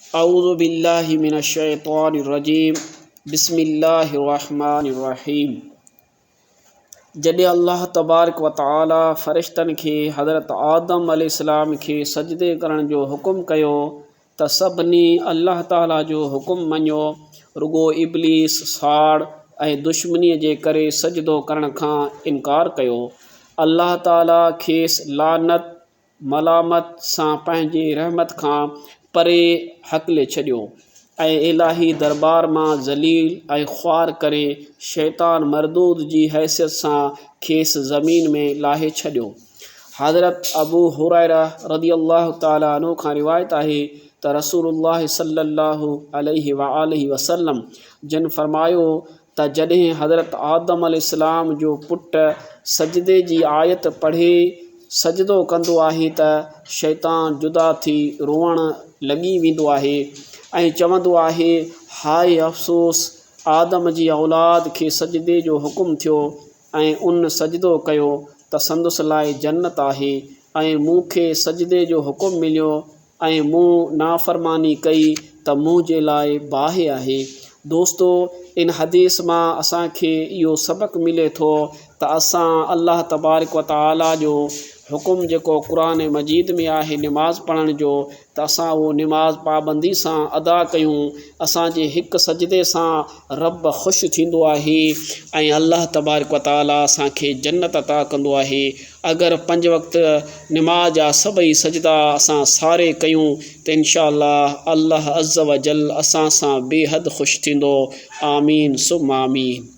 اعوذ بالله من الشيطان الرجيم بسم الله الرحمن الرحيم جڏهن الله تبارڪ و تعالي فرشتن کي حضرت آدم عليه السلام کي سجدي ڪرڻ جو حڪم ڪيو ته سڀني الله تعالي جو حڪم مڃيو رڳو ابليس ساڙ ۽ دشمنيء جي ڪري سجدو ڪرڻ کان انڪار ڪيو الله تعالي کيس لعنت ملامت سان پنهنجي رحمت کان پري هڪلي ڇڏيو ۽ الاهي درٻار مان ذليل ۽ خوار ڪري شيطان مردود جي حيثيت سان کيس زمين ۾ لاهي ڇڏيو. حضرت ابو هريره رضي الله تعالٰي عنه کان روايت آهي ته رسول الله صلي الله عليه واٰله وسلم جن فرمايو ته جڏهن حضرت آدم عليه السلام جو پٽ سجدي جي آيت پڙهي سجدو ڪندو آهي ته شيطان جدا ٿي روئڻ لڳي ويندو آهي ۽ چوندو آهي هاء افسوس آدم جي اولاد کي سجدي جو حڪم ٿيو ۽ ان سجدو ڪيو ته سندس لاء جنت آهي ۽ مون کي سجدي جو حڪم مليو ۽ مون نافرماني ڪئي ته منهنجي لاء باهه آهي. دوستو! ان حديث مان اسان کي اهو سبق ملي ٿو ته اسان الله تبارڪ و تعاليٰ جو حڪم جيڪو قرآن مجيد ۾ آهي نماز پڙهڻ جو ته اسان اهو نماز پابندي سان ادا ڪيون اسان جي هڪ سجدي سان رب خوش ٿيندو آهي ۽ الله تبارڪ و تعاليٰ اسان کي جنت عطا ڪندو آهي اگر پنج وقت نماز جا سڀئي سجدا اسان ساري ڪيون ته انشاء الله الله عزّ وجلّ اسان سان بي حد خوش ٿيندو آمين ثم آمين.